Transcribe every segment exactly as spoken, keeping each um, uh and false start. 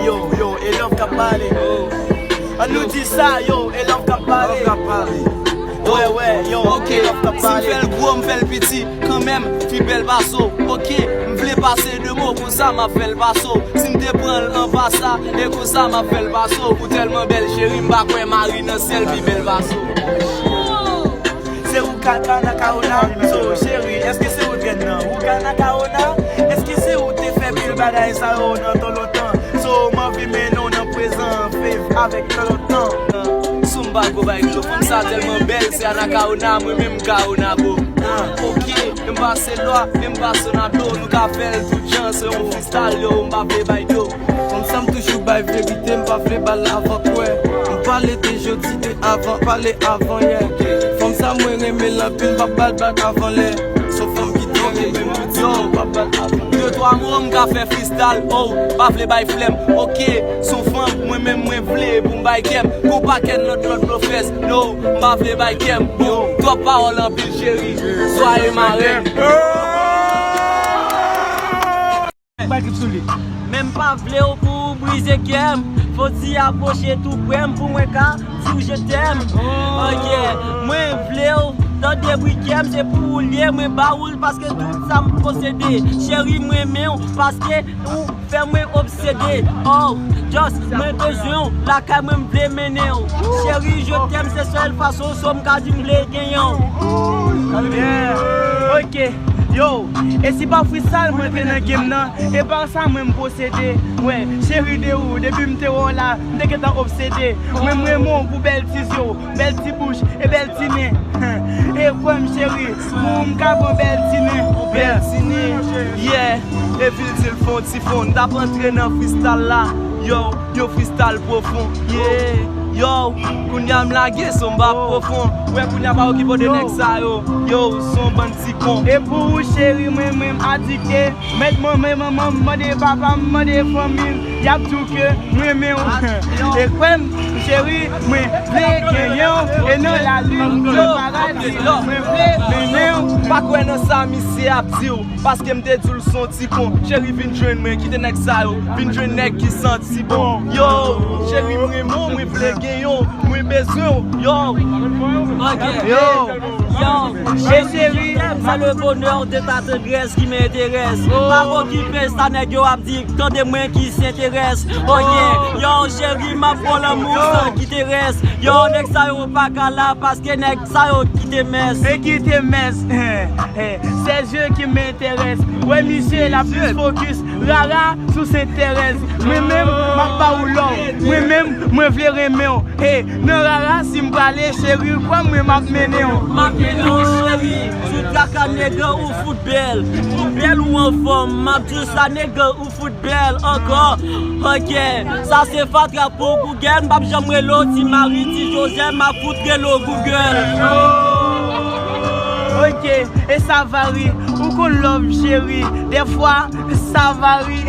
Yo, yo, e love k ap pale. An nou di sa, yo, e love k ap pale. Love k ap pale. Wè, wè, yo, ok, e love k ap pale. Si m fè l gwo, m fè l piti, kanmenm, fi bèl pase w. Ok, m vle pase de mo, konsa m ap fè l pase w. Si m te pran l anba sa, e konsa m ap fè l pase w. Ou tèlman bèl, cheri, m pa kwè mari nan syèl pi bèl pase w. Se ou k al Anacaona, so, cheri, èske se ou t grenn nan? Ou k al Anacaona, èske se ou te fè pil bagay sa yo nan tan lontan? So, m anvi mennen w nan prezan, viv avèk tan lontan. Sou m pa go bay dlo, fanm sa tèlman bèl, se Anacaona, mwen menm Caonabo. Ok, m pase lwa, m pase nan dlo, nou ka fè l tout jan, se yon freestyle, yo, m pa vle bay dlo. Fanm sa m toujou bay verite, m pa vle ba l avan kwè. M pale de jodi, de avan, pale avan yè. Fanm sa mwen renmen l anpil, m p ap ba l blag avan lè. S on fanm ki trè renmen m, tout yo, m p ap ba l avan. De twa mo, m ka fè freestyle, oh, pa vle bay flèm. Ok, s on fanm, mwen menm mwen vle pou m bay kè m. Gon pakèt lòt lòt blofèz, no, m pa vle bay kè m. Yo, twòp pawòl anpil cheri, swaye marèn. Bay klip sou li. Men m pa vle w pou w brize kè m. Fò w ti apwoche tou prè m pou mwen ka di w je t'aime. Oh yeah, mwen vle w tande bri kè m, se pou ou l ye, mwen ba ou l paske tout sa m posede. Cheri, m renmen w paske ou fè mwen obsede. Oh, just, mwen bezwen w lakay mwen, m vle mennen w. Cheri, je t'aime, se sèl fason so m ka di m vle genyen w. Yeah. Ok. Yo, e si pa freestyle mwen te nan game nan, e pa sa mwen m posede. Mwen, cheri de ou, depi m te wè w la, m te gentan obsede. Mwen, m renmen w pou bèl ti zye w, bèl ti bouch, e bèl ti nen. E kwè m, cheri, pou m ka pran bèl ti nen. Bèl ti nen, yeah. E vil di l fon ti fon, n t ap antre nan freestyle la. Yo, yo freestyle pwofon, yeah. Yo, kounye a m lage son m pa pwofon. Wè kounye a pa okipe w de nèg sa yo. Yo, son bann ti kon. E pou ou cheri, mwen, mwen m adikte. Mèt manman, manman m mande papa m, mande fanmi m, y ap di w ke m renmen w. E kwè m, cheri, mwen vle genyen w. E nan lalin, nan paradi, mwen vle mennen w. Pa kwè nan sa misye ap di w, paske m te di w l s on ti kon. Cheri, vin jwenn mwen, kite nèg sa yo, vin jwenn nèg ki santi bon. Yo, cheri, m renmen w, mwen vle genyen w, mwen bezwen w. Yo. Ok. Yo. Yo, chérie, je t'aime, c'est le bonheur de ta tendresse qui m'intéresse. Pa okipe sa nèg yo ap di, tande mwen ki senterès. Oh yeah, yo, cheri, m ap pran lanmou san ki te rès. Yo, nèg sa yo pa ka la, paske nèg sa yo kite mès. E kite mès. C'est Dieu qui m'intéresse. Wè misye, l ap plis focus. Rara sou Sent Terèz. Mwen menm, m ap ba ou love. Mwen menm, mwen vle renmen w. Hey, nan rara, si m prale, cheri, kwè mwen, m ap mennen w. M ap mennen w, cheri. Sou traka nèg ou fout bèl. Ou bèl ou anfòm, m ap di w sa, nèg ou fout bèl ankò. Ok, sa se fatra pou Google, m p ap janm rele w Ti Mari, Ti Jozè, m ap fout rele w Google. Ok, e sa vari, ou konn love cheri. Dèfwa, sa vari.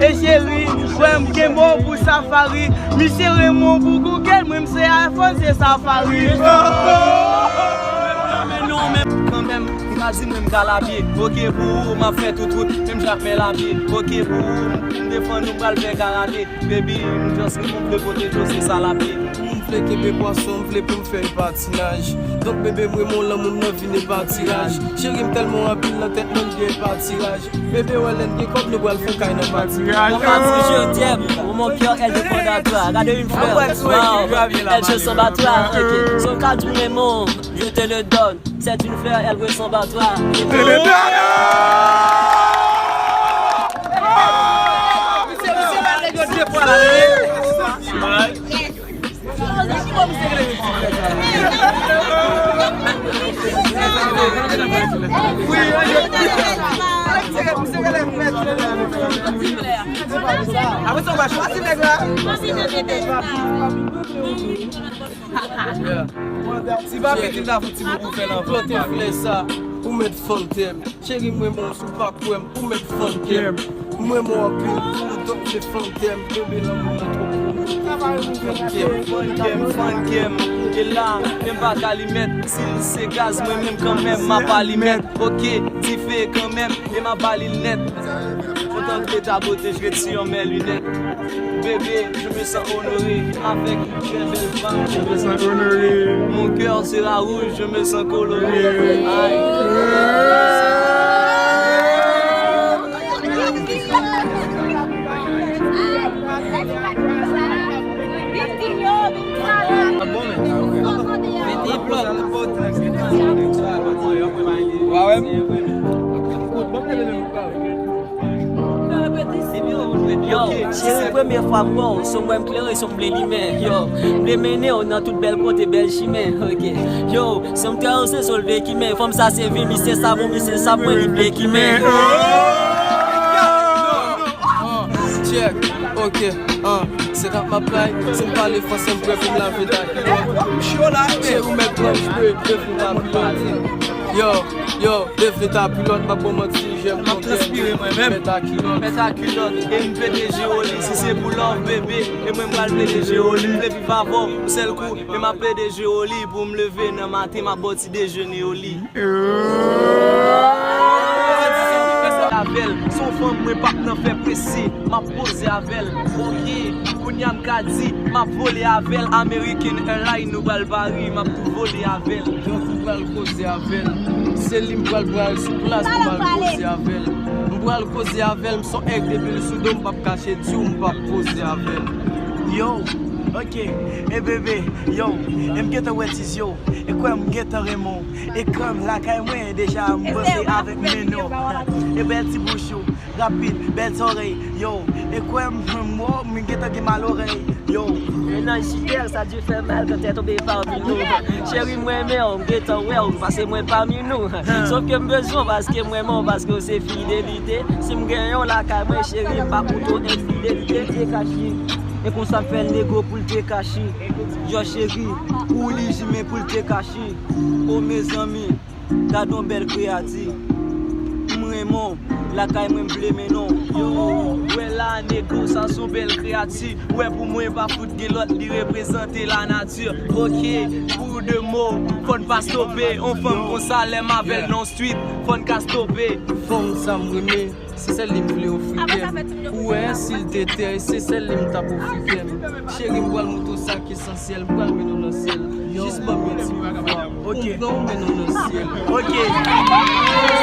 E cheri, wè m gen mo pou safari. Misye renmen w pou Google, mwen m se iPhone, se safari. Men non, men kanmenm, m ka di mwen m ka lapye. Ok, pou ou, m ap fè tout wout, menm jan ak men lapye. Ok, pou ou, m defann ou pral fè karate. Baby, m just renmen w, m vle pote dlo, se sa lapye. M vle kenbe pwason, m vle pou m fè patinaj. Donk, bebe, m renmen w, lanmou m nan vin e patiraj. Cheri, m tèlman anpil nan tèt mwen, m gen patiraj. Bebe, wè lè n gen kòb, nou pral fè yon kay nan patiraj. Mwen pa di je t'aime, mon cœur, elle dépend à toi. Gade yon flè, wow, elle se semble à toi. Ok, so ka di m renmen w, je te le donne. C'est une fleur, elle ressemble à toi. Apre sa, w va chwazi nèg la. Si pa pitit la, fouti pou fè l anvan. Plante flè sa, ou mèt fann tè m. Cheri, m renmen w, si w pa kwè m, ou mèt fann kè m. M renmen w anpil, pou ou donk se fann tè m. Bebe, lanmou nan twò pou ou, fann kè m. Fann kè m, fann kè m. E la, men m pa ka li mèt. Si l se gaz, mwen menm kanmenm, m ap alimèt. Ok, dife kanmenm, e m ap ba li l nèt. Tant que ta beauté, je retire mes lunettes. Bébé, je me sens honoré avec une très belle femme. Je me sens honoré. Mon cœur sera rouge, je me sens coloré. Aïe. Yo, cheri, premye fwa m wè w, sou mwen m klere, sou m vle limen. Yo, m vle mennen w nan tout bèl kote, bèl chimen. Ok. Yo, se m trè oze, sou l vle kimen. Fanm sa se vi, misye sa bon, misye sa mwen, li vle kimen. Check, ok, uh, se rap m ap bay, si m pale fransè m prè pou m lave ta kilòt. Cheri ou mèt pran m jwe, devni ta pilòt. Yo, yo, devni ta pilòt, m ap bon manti, jèm kontrè, mèt ta kilòt. Mèt ta kilòt, e m plede jwe oli, si se pou love bebe, e mwen m pral plede jwe oli, m vle viv avè w, yon sèl kou, e m ap plede jwe oli, pou m leve nan maten, m ap bò ti dejene oli. Avè l, se yon fanm mwen p ap nan fè prese, m ap poze avè l. Ok, kounye a m ka di, m ap vole avè l. American Airlines, nou pral Paris, m ap tou vole avè l. Donk, m pral koze avè l. Se li m pral pral sou plas pou m al koze avè l. M pral koze avè l, m se yon èg depi l sou do m, m p ap kache di w, m p ap poze avè l. Yo, ok, e bebe, yo, e m gentan wè ti zye w, e kwè m gentan renmen w. E kè m lakay mwen deja, m panse avèk men nou. E bèl ti bouch ou, rapid, bèl zòrèy, yo. E kwè m, m, m, m gentan gen mal orèy, yo. Mennaj Jidèl, sa dwe fè mal kan tèt tonbe pami nou. Cheri, m renmen w, m gentan wè w, paske mwen pami nou. Sof ke m bezwen w, paske m renmen w, paske w se fidelite. Si m genyen w lakay mwen, cheri, m pa pou to enfidelite. Te kache, e konsa m fè l nego pou l te kache. Yo, cheri, pou li jimen pou l te kache. O mezanmi, gad on bèl kreyati. M renmen w, lakay mwen m vle mennen w. Yo, wè la nego, sa s on bèl kreyati. Wè pou mwen pa fout gen lòt, li reprezante lanati. Ok, pou de mo, fò n pa stope. On fanm konsa, lè m avè l nan street, fò n ka stope. Fanm sa m renmen. Se sèl li m vle ofri kè m. Ou wè, si l te tè, se sèl li m t ap ofri kè m. Cheri, m pral montre w sa k esansyèl, m pral mennen w nan syèl. Jis ban m yon ti mouvwa. Ok. Pou m pran w mennen w nan syèl. Ok.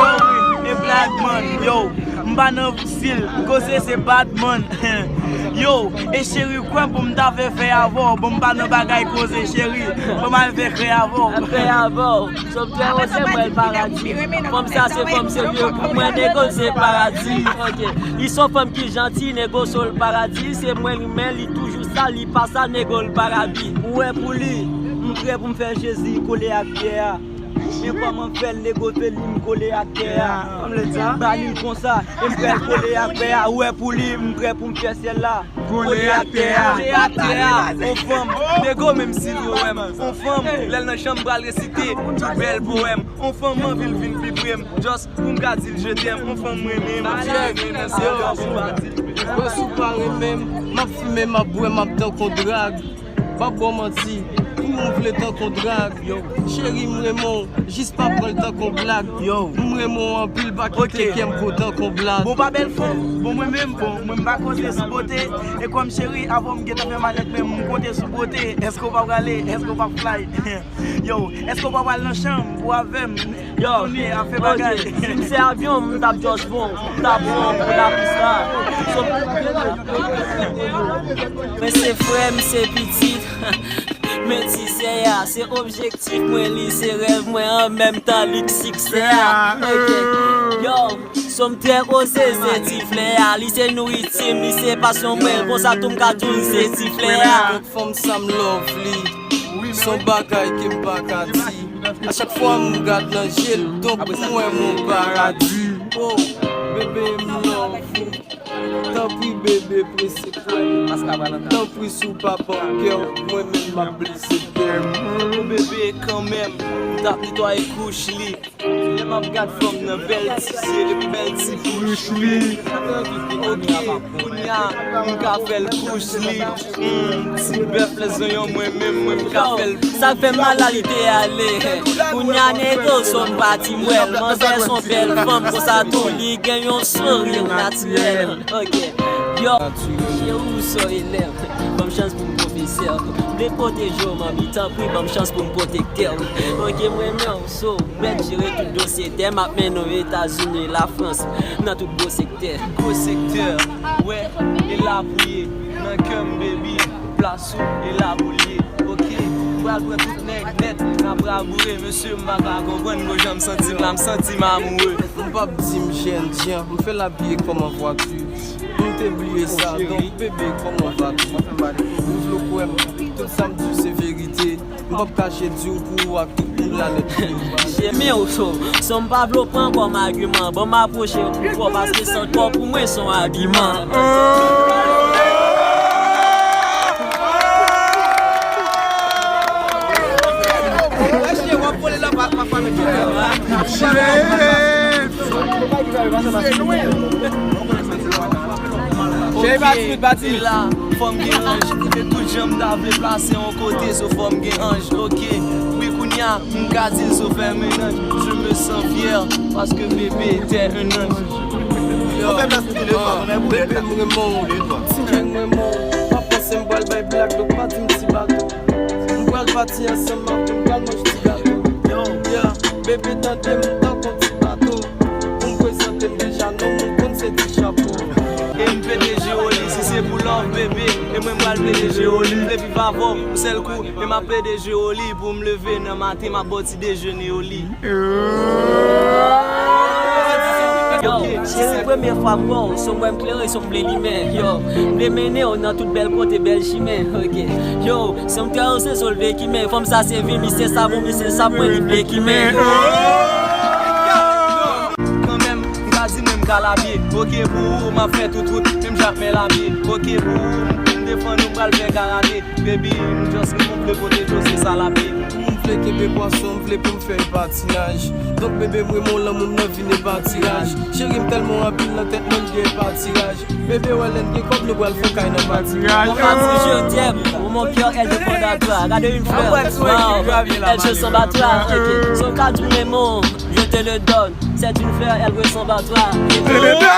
Sorry, e Blackman, yo. M pa nan stil, koze se Batman. Yo, e cheri, kwè m pou m ta fè fè avè w. Bon, m pa nan bagay koze, cheri. Bon, m al fè krè avè w. Fè avè w. Sòm trè oze m wè l paradi. Fanm sa se fanm serye pou mwen, nego l se paradi. Ok. Li s on fanm ki janti, nego so l paradi. Se mwen li men, li toujou sa, li pa sa, nego l paradi. Ou wè pou li, m prè pou m fè Jezi kole ak pyè a. Men kòman m fè l, nego vle li m kole ak pyè a. Ba li l konsa, e m prè l kole ak pyè a. Ou wè pou li, m prè pou m fè syèl la. Kole ak tè a. Kole ak tè a. On fanm, nego menm si l wè m. On fanm, lè l nan chanm pral resite tout bèl powèm. On fanm, m anvi l vin pi pre m. Just pou m ka di l je t'aime. On fanm mwen menm, m ap chèche nan syèl pou m pa di l. Mwen si w pa renmen m, m ap fimen, m ap bwè, m ap tankou drag. M ap ba w manti, pou ou m vle tankou drag. Cheri, m renmen w, jis pa pran l tankou blag. M renmen w anpil, pa kite kè m gwo tankou blag. Bon, pa bèl fon. Bon, mwen menm, bon, mwen m pa konte sou bote. E kòm cheri, avè w m gentan fè malèt, men m konte sou bote. Èske w pa prale? Èske w pa fly? Yo, èske w pa pral nan chanm pou avè m? Yo, ok, si m se avyon, m t ap just bon, m t ap bon, m t ap star. So, mwen se frè, m se pitit. Men ti sè a, se objektif mwen, li se rèv mwen, an menm tan li k siksè a. Ok, yo, so m trè oze, se ti flè a, li se nouriti m, li se pasyon mwen, konsa tou m ka di w se ti flè a. Tout fanm sa m love li, s on bagay ke m pa ka di. A chak fwa m gad nan je l, donk pou mwen m on paradi. Oh, bebe m love ou. Tanpri bebe prese kwè m. Tanpri si w pa ban m kè w, mwen menm m ap blese kè m. Oh bebe kanmenm, m t ap netwaye kouch li. Lè m M ap gad fanm nan, bèl ti zye, bèl ti bouch li. Ok, kounya m ka fè l kouch li. Hmm, ti bèf lè zonyon mwen menm, mwen m ka fè l. Sa fè m mal la li te ale. Kounya Neto son pati m wè l. Manzè son bèl fanm konsa tou, li gen yon souri natirèl. Ok, yo, cheri ou sò elèv. Ban m chans pou m pwofesè. M vle pwoteje w, manmi, tanpri, ban m chans pou m pwotektè w. Ok, mwen menm, so, mèt jere tout dosye tè, m ap mennen w Etazini, Lafrans, nan tout gwo sektè. Gwo sektè, wè, e la pou ye, nan kè m, baby, plas ou, e la pou l ye. Ok, pral pran tout nèg nèt, n ap raboure, mesye, m pa ka konprann, gon jan m santi m la, m santi m amoure. M p ap di m jèn, jan, m fè l abiye kòm an vwati. M te bliye sa, donk, bebe, kòman va di? Ou vle kwè m, tout sa m di w se verite. M p ap kache di w pou ou ak tout moun la nèt. Cheri, men ou so, so m pa vle w pran kòm agiman. Ban m apwoche w pi fò, paske sant kò pou mwen se yon abiman. Cheri, pa timid, pa timid. La, fò m gen anj. E tout jan m ta vle plase yon kote, so fò m gen anj. Ok, wi, kounya, m ka di l, so fè mennaj. Je me sens fier, paske bebe, t'es un ange. Yo, bebe, m renmen w. Ti nèg, m renmen w. Pa panse m pral bay blag, donk pa di m ti bato. M pral pati ansanm ak ou, m pral manje ti gato. Yeah, bebe, tande m tankou ti bato. Pou m prezante m deja, non, moun konn se ti chapo. E m P D G oli, si se pou love, bebe, e mwen m pral P D G oli. M vle viv avè w, yon sèl kou, e m ap P D G oli. Pou m leve nan maten, m ap ba w ti dejene oli. Yo, cheri, premye fwa m wè w, so m wè m klere, so m vle limen. Yo, m vle mennen w nan tout bèl kote, bèl chimen. Ok, yo, si m travèse zòn vle kimen, fanm sa se vi, misye sa bon, misye sa mwen li vle kimen. Kanmenm, m ka di mwen m ka labye. Ok, pou ou, m ap fè tout wout, menm jan ak men labye. Ok, pou ou, m defann ou, m pral fè karate. Baby, m just m vle pwoteje w, se sa labye. M vle kenbe pwason, m vle pou m fè patinaj. Donk, bebe, m renmen w, lanmou m nan vin epatiraj. Cheri m tèlman anpil nan tèt mwen, m gen epatiraj. Bebe, wè lè n gen kòb, nou pral fè kay nan patiraj. Mon femme, je t'aime, mon cœur, elle dépend à toi. Gade une fleur, wow, elle se semble à toi. Ok, son ka di m renmen w, je te le donne. C'est une fleur, elle ressemble à toi. Je te le donne.